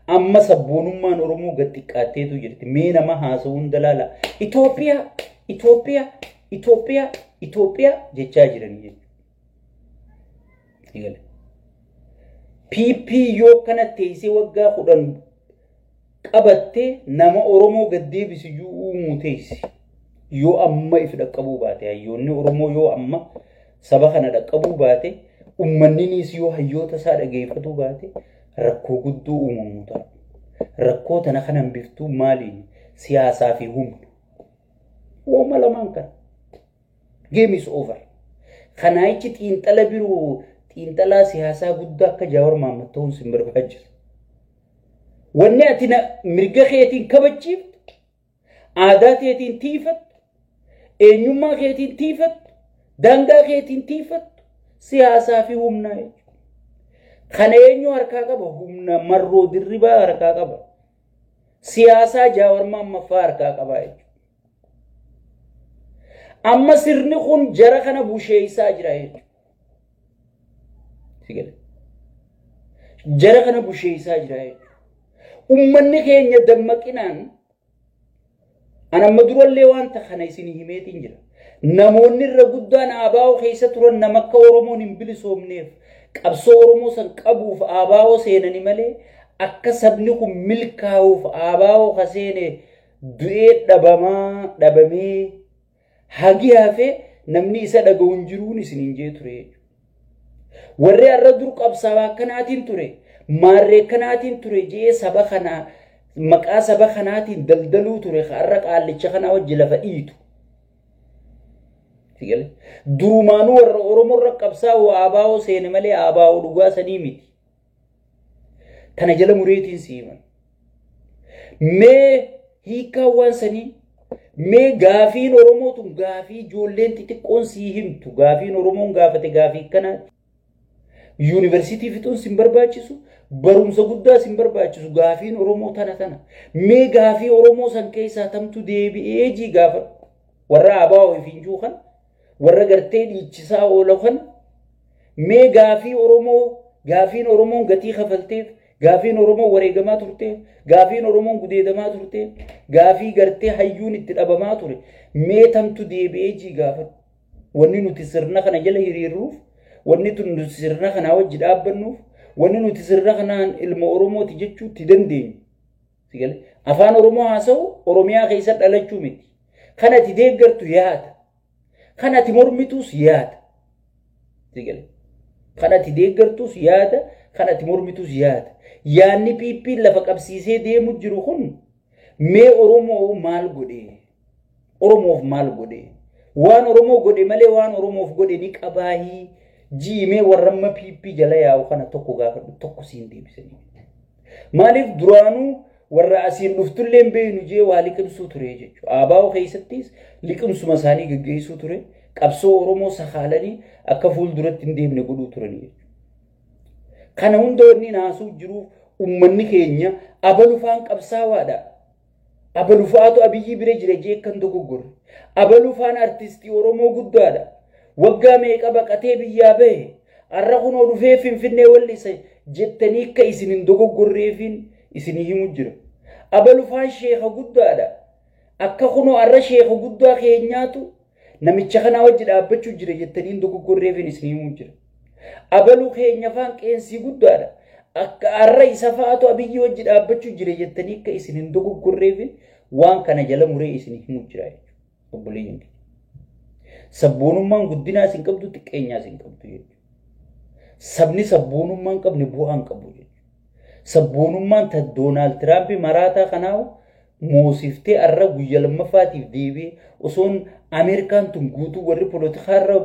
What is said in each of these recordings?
Amma sabboonummaan Oromoo gad xiqqaatteetu jirti. Mee nama haasa'uun dalaala. Itoophiyaa, Itoophiyaa, Itoophiyaa, Itoophiyaa jechaa jiranii jechuudha. PP yoo kana teessee waggaa 10 qabattee nama Oromoo gad deebisu iyyuu uumuu teessi. Yoo amma if dhaqqabuu baate, hayyoonni Oromoo yoo amma saba kana dhaqqabuu baate, uummanninis yoo hayyoota isaa dhageeffatuu baate, rakkoo guddoo uumamuu ta'a. Rakkoo tana kan hambiftuu maaliin? Siyaasaa fi humna. Wooma lamaan kana. Game is over. Kanaachi xiinxala biroo, xiinxalaa siyaasaa guddaa akka Jaawar Mahammad ta'uun sin barbaachisu. Wanni ati mirga keetiin kabachiiftu, aadaa keetiin tiifattu, eenyummaa keetiin tiifattu, daangaa keetiin tiifattu, siyaasaa fi humnaa jechuudha. Kana eenyu harkaa qaba? Humna Marroo Dirribaa harkaa qaba. Siyaasaa Jaawar Mahammad fa'aa harkaa qaba jechuudha. Amma sirni kun jara kana busheessaa jira jechuudha. Jara kana busheessaa jira jechuudha. Uummanni keenya dammaqinaan, an amma durallee wanta kana isin himeetiin jira. Namoonni irra guddaan ABO keessa turan nama akka Oromoon hin bilisoomneef, qabsoo Oromoo san qabuuf ABO seenani malee, akka sabni kun milkaa'uuf ABO ka seene du'ee dhabamaa dhabamee hagi hafee namni isa dhaga'u hin jiruun isin hin jee ture jechuudha. Warri har'a dur qabsaa'aa akkanaatiin ture, maarree akkanaatiin ture jee saba kanaa, maqaa saba kanaatiin daldaluu ture, har'a qaallicha kanaa wajji lafa dhiitu. Durumaanuu warra Oromoo irra qabsaa'u ABO seene malee ABO dhugaa sanii miti. Tana jala mureetiin si himan. Mee hiikaan waan sanii, mee gaafiin Oromoo tun, gaafii ijoolleen xixiqqoon sii himtu, gaafiin Oromoon gaafate gaafii akkanaati. Yuunivarsiitii fixuun sin barbaachisu, barumsa guddaa sin barbaachisu, gaafiin Oromoo tana tana. Mee gaafii Oromoo san keessaa tamtu deebi'ee jii gaafadhu. Warra ABO fi kan warra gartee dhiichisaa oolu kan, mee gaafii Oromoo, gaafiin Oromoon gatii kafalteef, gaafiin Oromoo wareegamaa turteef, gaafiin Oromoon gudeedamaa turteef, gaafii gartee hayyuun itti dhabamaa ture, mee tamtu deebi'ee jii gaafadhu. Wanni nuti sirna kana jala hiriirruuf, wanni nuti sirna kanaa wajji dhaabbannuuf, wanni nuti sirna kanaan ilma Oromooti jechuutti dandeenyu. Afaan Oromoo haasa'u, Oromiyaa keessa dhalachuu miti. Kan ati deeggartu yaada. Kan ati mormituus yaada. Kan ati deeggartus yaada, kan ati mormituus yaada. Yaadni PP lafa qabsiisee deemu jiru kun mee Oromoo maal godhe? Oromoof maal godhe? Waan Oromoo godhe malee waan Oromoof godhe ni qabaahii jiimee warra amma PP jala yaa'u kana tokko gaafadhu, tokko siin deebisanii. Maaliif? Duraanuu warra asiin dhuftullee hin beeknu jee waa liqimsuu ture jechuudha. ABO keessattis liqimsuma isaanii geggeessuu ture. Qabsoo Oromoo sakaalanii akka fuulduratti hin deemne godhuu turanii jechuudha. Kana hunda wanni naasuu jiruuf, uummanni keenya abalufaan qabsaawaadha. Abalufaatu Abiyyi bira jira jee kan dogoggorre. Abalufaan artistii Oromoo guddaadha. Waggaa meeqa baqatee biyyaa bahe. Har'a kunoo dhufee Finfinnee wallisa jettanii akka isin hin dogoggorreefiin isin himu jira. Abalufaan sheeka guddaadha. Akka kunoo har'a sheeka guddaa keenyaatu namicha kanaa wajji dhaabbachuu jira jettanii hin dogoggorreefiin isin himu jira. Abaluu keenya faan qeensii guddaadha. Akka har'a isa fa'aatu Abiyyi wajji dhaabbachuu jira jettanii akka isin hin dogoggorreefin waan kana jala muree isin himu jira jechuudha. Obboleeyyan keenya. Sabboonummaan guddinaa isin qabdu, xiqqeenyaa isin qabdu jechuudha. Sabni sabboonummaa hin qabne bu'aa hin qabu jechuudha. Sabboonummaan ta Doonaald Tiraamp maraataa kanaa moosiftee har'a guyya lammaffaatiif deebi'ee osoon Ameerikaan tun guutuu warri poolotikaarra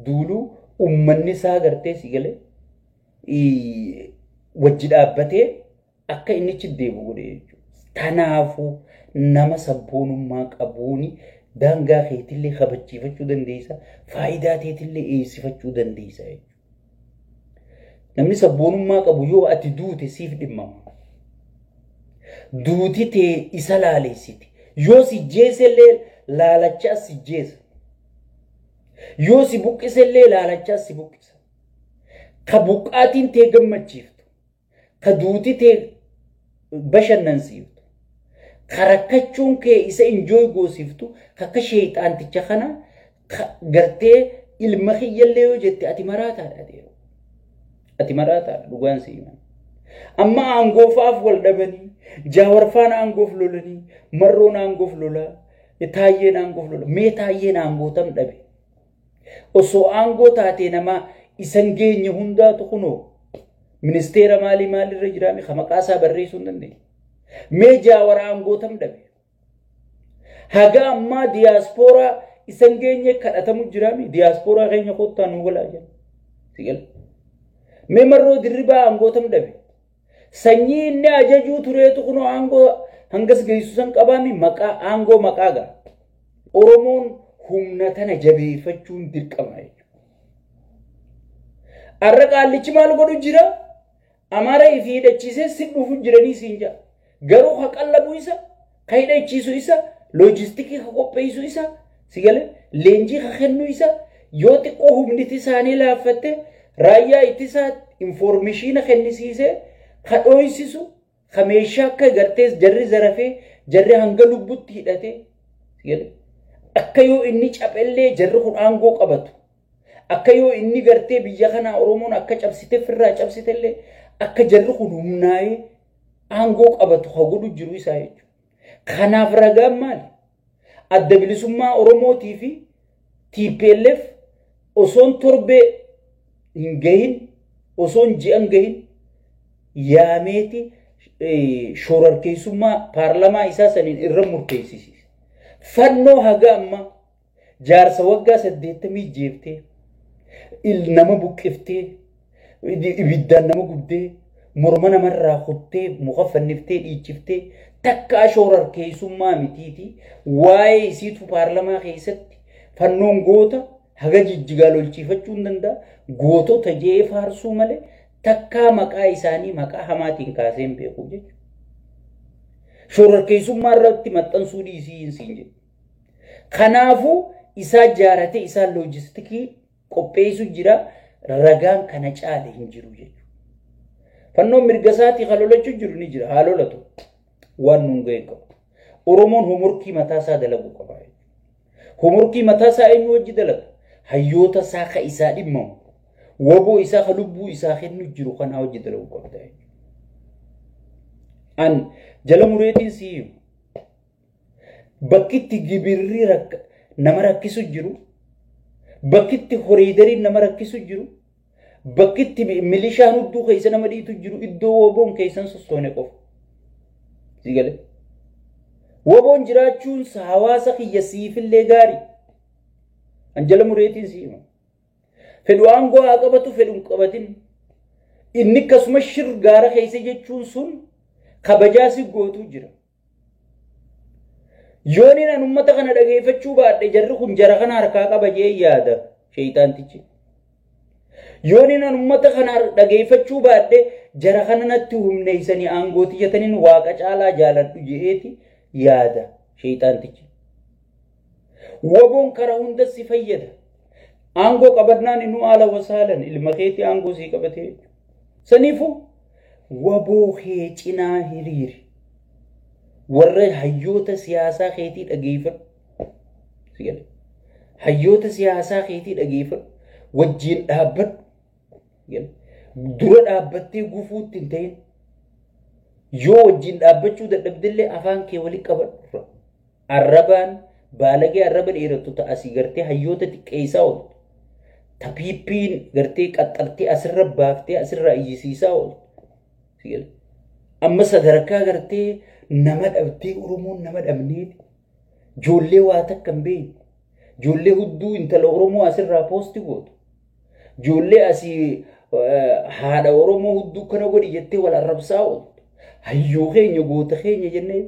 duuluu, uummanni isaa gartee si galee wajji dhaabbatee akka inni achi deebi'u godhe jechuudha. Kanaafuu nama sabboonummaa qabuuni daangaa keetillee kabachiifachuu dandeessa, faayidaa teetillee eegsifachuu dandeessa jechuudha. Namni sabboonummaa qabu yoo ati duute siif dhimmama. Duuti tee isa laaleessiti. Yoo si jeesellee laalachaa si jeesa. Yoo si buqqisellee laalachaa si buqqisa. Ka buqqaatiin tee gammachiiftu. Ka duuti tee bashannansiiftu, ka rakkachuun kee isa enjoy goosiftu, akka sheexaanticha kana gartee ilma kiyyallee yoo jette ati maraataadha deemu. Ati maraataadha dhugaan si himan. Amma aangoofaaf wal dhabanii, Jaawarfaan aangoof lolanii, Marroon aangoof lolaa, Taayyeen aangoof lola. Mee Taayyeen aangoo tam dhabe? Osoo aangoo taatee nama isan geenye hundaatu kunoo ministeera maalii maalirra jiraame ka maqaa isaa barreessuu hin dandeenye. Mee Jaawar aangoo tam dhabe? Haga ammaa diyaaspooraa isan geenye kadhatamu jiraame diyaaspooraa keenya kottaa nuu galaa jira. Sigala. Mee Marroo Dirribaa aangoo tam dhabe? Sanyii inni ajajuu tureetu kunoo aangoo hangas geessu san qabaami maqaa aangoo maqaa ga'a. Oromoon humna tana jabeeffachuun dirqama jechuudha. Arra qaallichi maal godhu jira? Amaara ifii hidhachiisee si dhufu jiranii siin jaa. Garuu ka qallabu isa, ka hidhachiisu isa, loojistikii ka qopheessu isa, si galee leenjii ka kennu isa, yoo xiqqoo humniti isaanii laaffatte raayyaa ittisaa infoormeeshiina kennisiisee ka dhooysisu, ka meeshaa akka gartee jarri zarafee jarri hanga lubbutti hidhatee si galee akka yoo inni caphellee jarri kun aangoo qabatu. Akka yoo inni gartee biyya kanaa Oromoon akka cabsite firraa cabsitellee akka jarri kun humnaa'ee aangoo qabatu ka godhu jiru isaa jechuudha. Kanaaf ragaan maali? Adda bilisummaa Oromootii fi TPLF osoon torbee hin gahin, osoon ji'a hin gahin yaameeti shororkeessummaa paarlamaa isaa saniin irra murteessisiise. Fannoo haga ammaa jaarsa waggaa 80 jeeftee nama buqqiftee ibiddaan nama gubdee morma namarraa kuttee muka fanniftee dhiichiftee takkaa shororkeessummaa mitiiti waa'ee isiitu paarlamaa keessatti fannoon goota haga jijjigaa lolchiifachuu hin danda'a gootota jee faarsuu malee takkaa maqaa isaanii maqaa hamaatiin kaasee hin beeku jechuudha. Shororkeessummaa irratti maxxansuu dhiisii hin siin jedhu. Kanaafuu isaa jaaratee isaa loojistikii qopheessu jira ragaan kana caale hin jiru jechuudha. Fannoon mirga isaatii kan lolachuu jiru ni jira haa lolatu waan nuun ga'e qabu. Oromoon homorkii mataa isaa dalaguu qaba. Homorkii mataa isaa eenyu wajji dalaga? Hayyoota isaa ka isaa dhimmamu. Waboo isaa ka lubbuu isaa kennu jiru kanaa wajji dalaguu qabda. An jala mureetiin si himu. Bakkitti gibirri nama rakkisu jiru, bakkitti horiidariin nama rakkisu jiru, bakkitti milishaan hudduu keessa nama dhiitu jiru iddoo waboon keessan sossoone qofa. Si galee? Waboon jiraachuun hawaasa kiyya siifillee gaarii. An jala mureetiin si hima. Fedhu aangoo haa qabatu fedhu hin qabatin. Inni akkasuma shir gaara keessa jechuun sun kabajaa si gootuu jira. Yooniin an uummata kana dhageeffachuu baadhe jarri kun jara kana harkaa qaba jee yaada sheeyxaantichi. Yooniin an uummata kana dhageeffachuu baadhe jara kana natti humneessanii aangootii jetaniin waaqa caalaa jaaladhu je'eeti yaada sheeyxaantichi. Waboon karaa hunda si fayyada. Aangoo qabannaan inuu haala wasaalan ilma keetii aangoo sii qabatee. Saniifuu waboo kee cinaa hiriiri. Warra hayyoota siyaasaa keetii dhageeffadhu. Hayyoota siyaasaa keetii dhageeffadhu. Wajjin dhaabbadhu. Dura dhaabbattee gufuutti hin ta'in. Yoo wajjin dhaabbachuu dadhabdellee afaan kee walitti qabadhu. Arrabaan baalagee arraba dheerattu ta'a asii gartee hayyoota xiqqeessaa ooltu. Tapiippiin gartee qaxxartee asirra baaftee asirra iyyisiisaa ooltu. Amma sadarkaa gartee nama dhabdee Oromoon nama dhabneeti. Ijoollee waa takka hin beekne. Ijoollee hudduu intala Oromoo asirraa poosti gootu. Ijoollee asii haadha Oromoo hudduu kana godhi jettee wal arrabsaa ooltu. Hayyuu keenya goota keenya jennee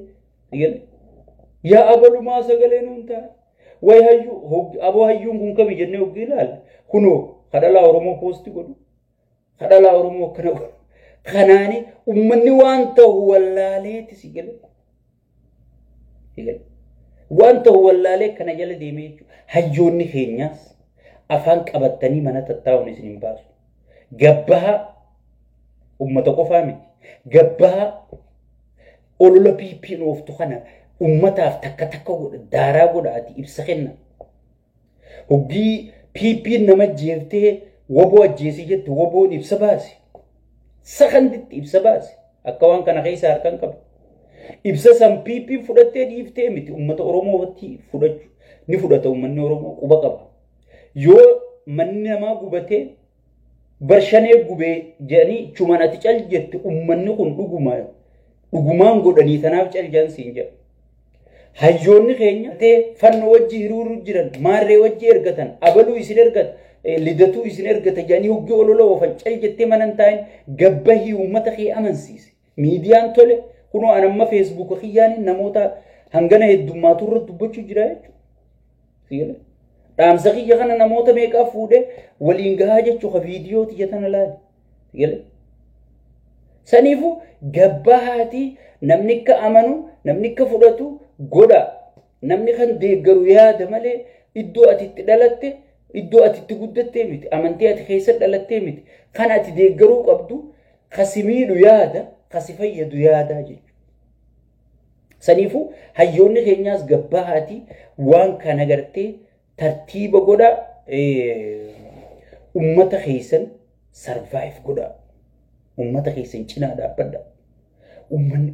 yaa abalumaa sagalee nuun ta'a. Way hayyuu aboo hayyuun kun kami jennee hoggii ilaalla. Kunoo kadhalaa Oromoo poosti godhu. Kadhalaa Oromoo akkana godhu. Kanaani uummanni waan ta'u wallaaleeti si gale. Waan ta'u wallaalee kana jala deemee jechuudha. Hayyoonni keenyaas afaan qabattanii mana tattaa'uun isin hin baasu. Gabbaha uummata qofaa miti. Gabbaha Olola PP'n ooftu kana ummataaf takka takka godha daaraa godha ati ibsa kenna. Hoggii PP'n nama jeeftee woboo ajjeesii jette woboon ibsa baase. Sakanditti ibsa baase. Akka waan kana keessa harkaan qabu. Ibsa san PP'n fudhattee dhiiftee miti uummata Oromootti fudhachu ni fudhata uummanni Oromoo quba qaba. Yoo manni namaa gubatee barshanee gubee jedhanii chuman ati cal jette uummanni kun dhuguma dhugumaan godhanii tanaaf cal jedhan siin jedha. Hayyoonni keenya ta'e fannoo wajji hiriiruu jiran maarree wajji ergatan abaluu isin ergata lidatuu isin ergata jedhanii hoggii olola oofan cal jettee mana hin taa'in gabbahii uummata kee amansiise. Miidiyaan tole kunoo an amma feesbuuka kiyyaan namoota hangana heddummaatu irratti dubbachuu jira jechuudha. Dhaamsa kiyya kana namoota meeqaa fuudhee waliin gahaa jechuu ka viidiyoo tiyya tana laali. Saniifuu gabbahaatii namni akka amanu namni akka fudhatu godha. Namni kan deeggaru yaada malee iddoo ati itti dhalatte iddoo ati itti guddattee miti amantii ati keessa dhalattee miti kan ati deeggaruu qabdu kasi miidhu yaada kasi fayyadu yaadaa jechuudha. Saniifuu hayyoonni keenyaas gabbahaatii waan kana gartee tartiiba godha ummata keessan sarvaayiv godha. Ummata keessan cinaa dhaabbadha. Uummanni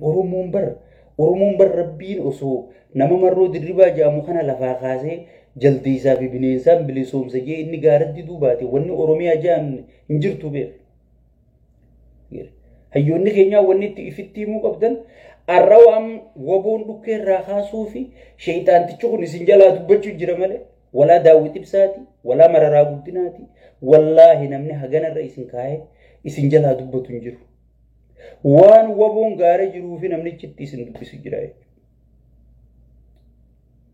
Oromoon bar rabbiin osoo nama marroo dirribaa jedhamu kana lafaa kaasee jaldeessaa fi bineensaan bilisoomsa jee inni gaaratti duubaate wanni Oromiyaa jedhamu hin jirtu beeku. Hayyoonni keenyaa wanni itti ifitti himuu qabdan arra waan waboon dhukkee irraa kaasuu fi sheeyxaantichi kun isin jalaa dubbachuu jira malee walaa daawwit ibsaati walaa mararaa guddinaati wallaahi namni haganarra isin kaa'ee isin jalaa dubbatu hin jiru. Waan waboon gaara jiruu fi namnichi itti isin dubbisu jira jechuudha.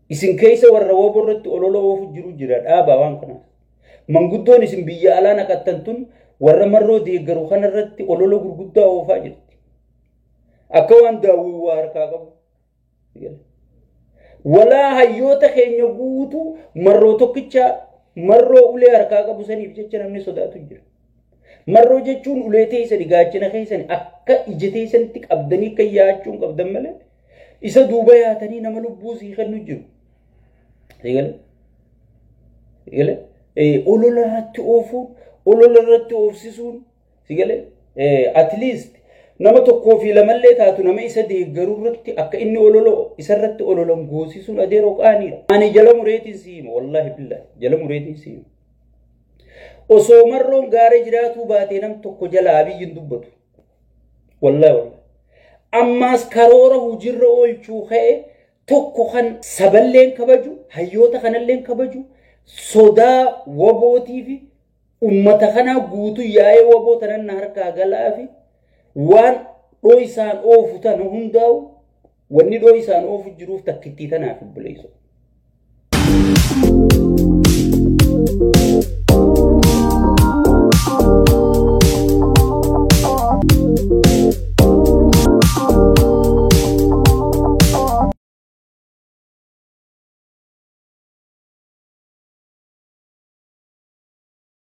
Isin keessa warra waboo irratti olola oofu jiru jira dhaabaa waan kanaaf. Manguddoon isin biyya alaa naqattan tun warra marroo deeggaru kanarratti olola gurguddaa oofaa jirti. Akka waan daawwii waa harkaa qabu. Walaa hayyoota keenya guutuu marroo tokkicha marroo ulee harkaa qabu saniif jecha namni sodaatu jira. Marroo jechuun ulee teessani gaachana keessani akka ija teessanitti qabdanii akka yaachuun qabdan malee isa duuba yaatanii nama lubbuu sii kennu jiru. Olola irratti oofuun olola irratti oofsisuun at least nama tokkoo fi lamallee taatu nama isa deeggaruu irratti akka inni olola isarratti ololan goosisuun adeeroo qaaniidha. Ani jala mureetiin si hima wallaahi billaahi jala mureetiin si hima. Osoo marroon gaara jiraatuu baatee nam tokko jala abiyyiin dubbatu. Wallaahi wallaahi. Ammaas karoora hojiirra oolchuu ka'e tokko kan saballeen kabaju hayyoota kanalleen kabaju sodaa wabootii fi ummata kanaa guutuu yaa'ee waboo tanan harkaa galaa fi waan dhoo isaan oofu tana hundaa'u wanni dhoo isaan oofu jiruuf takkittii tanaaf obboleessu.